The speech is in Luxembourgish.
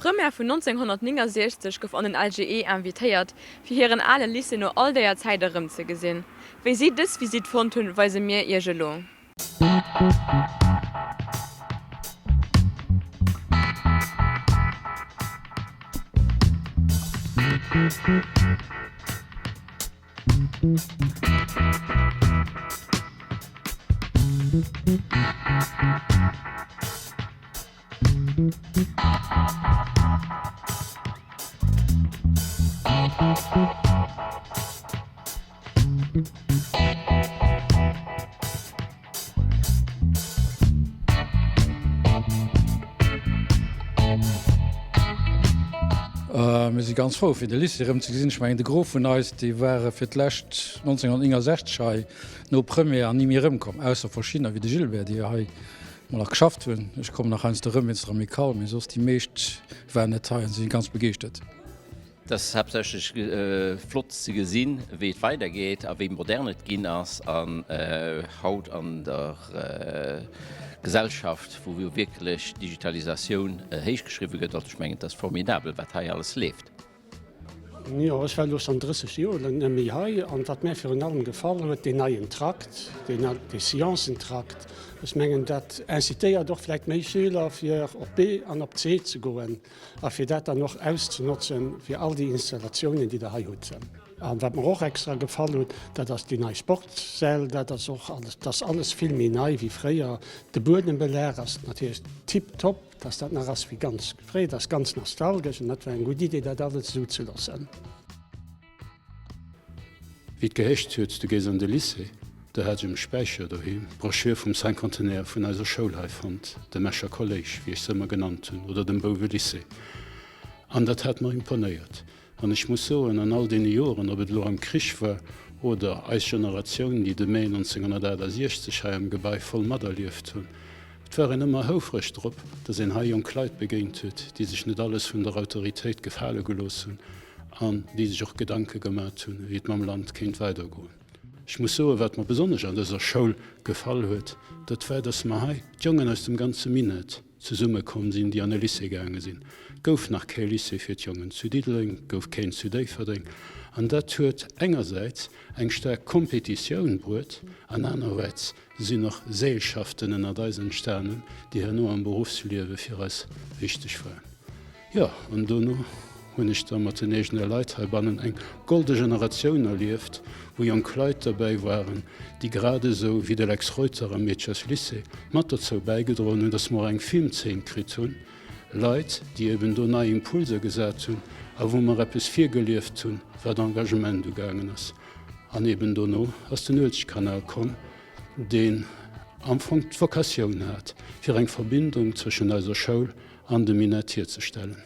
D'Première vun 1969 gouf an den LGE invitéiert, fir hiren ale Lycée no all déier Zäit erëmzegesinn. Wéi si dës Visitt fonnt hunn, weise mir iech elo. Mir si ganz frou fir de Lycée erëm ze gesinn. Ech mengen de Gros vun eis, déi ware fir d'lescht 1969 hei no Première an ni méi erëmkomm, ausser verschiddener wéi de Gilbert, déi hei mol nach geschafft hunn. Ech kommen nach heiansdo erëm wéinst der Amicale, mee soss déi meescht waren net hei an si ganz begeeschtert. Et ass haaptsächlech flott ze gesinn, wéi et weidergeet a wéi modern et ginn ass. An haut an der Gesellschaft, wou jo wierklech Digitalisatioun héich geschriwwe gëtt, also ech mengen, et ass formidabel, wat hei alles leeft. Jo, ech war elo schonn 30 Joer net méi hei an wat mär virun allem gefall huet, deen neien Trakt, deen dee Sciencentrakt. Ech mengen, dat incitéiert och vläicht méi Schüler, fir op B an op C ze goen a fir dat dann och auszenotzen, fir all déi Installatiounen, déi Der hei hutt. A wat mer och extra gefall huet, dat ass déi nei Sportssäll. Dat ass och alles, dat ass alles vill méi nei wéi fréier. De Buedembelag ass natierlech tiptop. Dass dat nach ass wéi ganz fréi, dat ass ganz nostalgesch an dat war eng gutt Idee, dat alles esou ze loossen. Wéi et geheescht huet, du gees an de Lycée, do hat ech um Späicher doheem d'Broschür vum Cinquantenaire vun eiser Schoul hei fonnt, dem Escher Kolléisch, wéi ech se ëmmer genannt hunn, oder dem Bouwelycée. An dat hat mer imponéiert. An ech muss soen, an all deene Joren, ob et elo am Krich war oder eis Generatioun, déi de Mee 1968 hei am Gebai voll materlieft hunn, et war een ëmmer houfreg drop, datt een hei jonk Leit begéint huet, déi sech net alles vun der Autoritéit gefale gelooss hunn an déi sech och Gedanke gemat hunn, wéi et mam Land kéint weidergoen. Ech muss soen, wat mer besonnesch an dëser Schoul gefall huet, dat war, datt mer hei d'Jongen aus dem ganze Minett, Zesumme komm sinn, déi an e Lycée gaange sinn. Gouf nach kee Lycée fir d'Jongen zu Diddeleng, gouf keen zu Déifferdeng. An dat huet engersäits eng staark Kompetitioun bruet an anerwäits sinn och Seelschaften ënnert eis entstanen, déi herno am Beruffsliewe fir eis wichteg waren. Jo, an dono hunn ech da mat den eegene Leit heibannen eng golde Generatioun erlieft, wou jonk Leit derbäi waren, déi grad esou wéi de Lex Reuter am Meedcheslycée mat dozou bäigedroen hunn, dass mer och eng Filmzeen kritt hunn, Leit, déi eben do nei Impulser gesat hunn a wou mer eppes virgelieft hunn, wat Engagement ugaangen ass. An eben dono ass den Uelzechtkanal komm, deen am Fong d'Vocatioun hat, fir eng Verbindung zwëschen eiser Schoul an de Minett hierzestellen.